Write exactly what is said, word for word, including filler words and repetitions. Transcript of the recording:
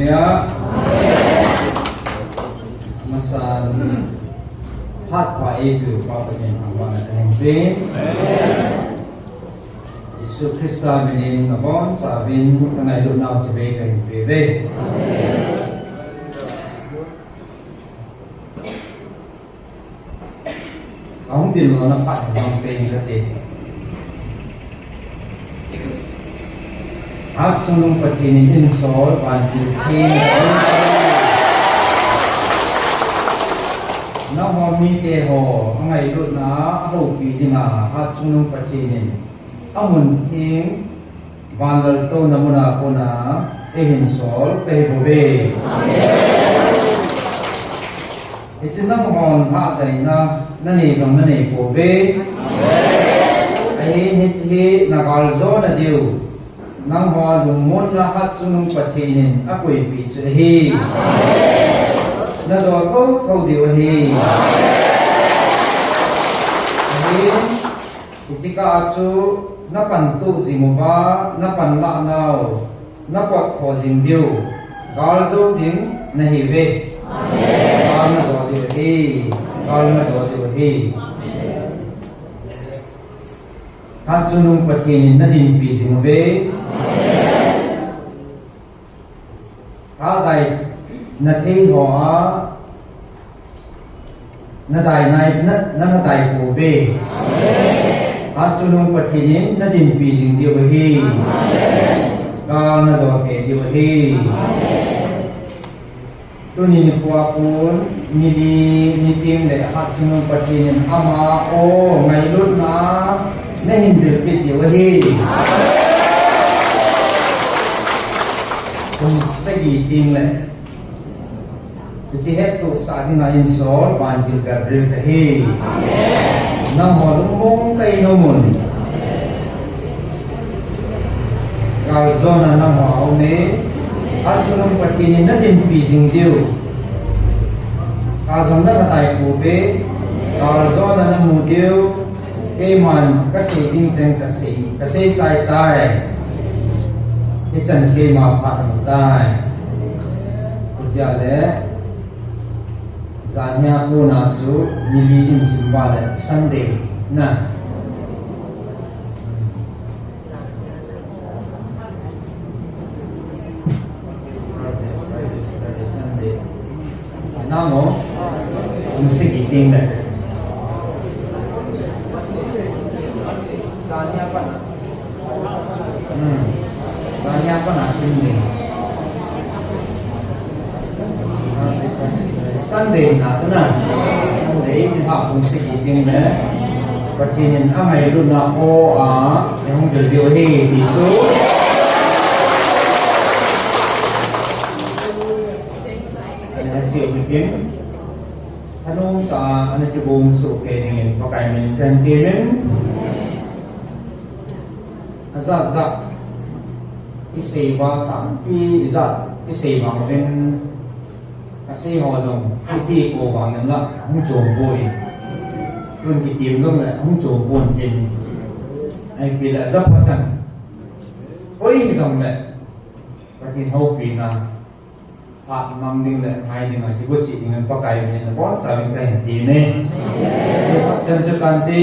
Amen. Amasan, hatpa eipeu Pa Pathen thangvahna kahin pe. Jesu Christa minin nabonchauvin kangailutnau chibai kahin peuve. Ahung dinlona phat vang peng kate. Hatchungnung Pathen in insol vantil theng. Nangho miteho angailutna a ahoupi dinga Hatchungnung Pathen in amun theng, vanlaltouna muna kona eihin sol kahibouve. Hiche nanghon hahjaina nanei jong naneipouve. Ahin hiche hi nagaljona diu, nangho lungmonna Hatchungnung Pathen in akoipeh chu ahi. Najo thouthou diu ahi. Ahin, hiche kah a chu napantoh jing uva, napanlah nau, napottho jing diu, galjou ding nahiuve. Gal najo diu ahi. Gal najo diu ahi. Hatchungnung Pathen in nadinpi jing uve. Hahjaina thei hoa nadai nai, na, nalhadai pouve. Hatchungnung Pathen in nadinpi jing diu ahi. Gal najo thei diu ahi. Tuni nikho a kon, nili, niteng le Hatchungnung Pathen in ama o ngailutna nahin dil kit diu ahi. Kum sagi teng le hiche hettohsah dinga insol vantil Gabriel kahi. Nangho lungmong kahi nom un. Galjona nangho a aume. Hatchungnung Pathen in nadinpi jing diu, gal jong nalhadai pouve. Galjona namu diu. Keiman kasei ding cheng kasei, kasei chai tai. Hichan keima phat ahitai. Hitia le, janhia kona chu nili in simba le Sunday na. Namo, kum sagi teng le. Janhia pat na. Hmm. Janhia pat na Sunday. Sunday na chu na. Sunday ni ha kum sagi teng le. Pathen in angailutna o a, eihung dil diu ahi ti chu. Ana chiu hitin. Thanom tah a ana kibol soh kei dingin Pakai min kahin temin. Ajat jat isei uva tampi ijat isei vang uvin, asei ho jong iti ko vang in la hung chom poi. Tun kitim jong le hung chom pon tin. Ahipi le ajat phat chan hoi jong le Pathen houpina phat mang ding le ngai ding a kigo cheh ding in Pakai min in nabonchauvin kahin temin. Chan chu tante,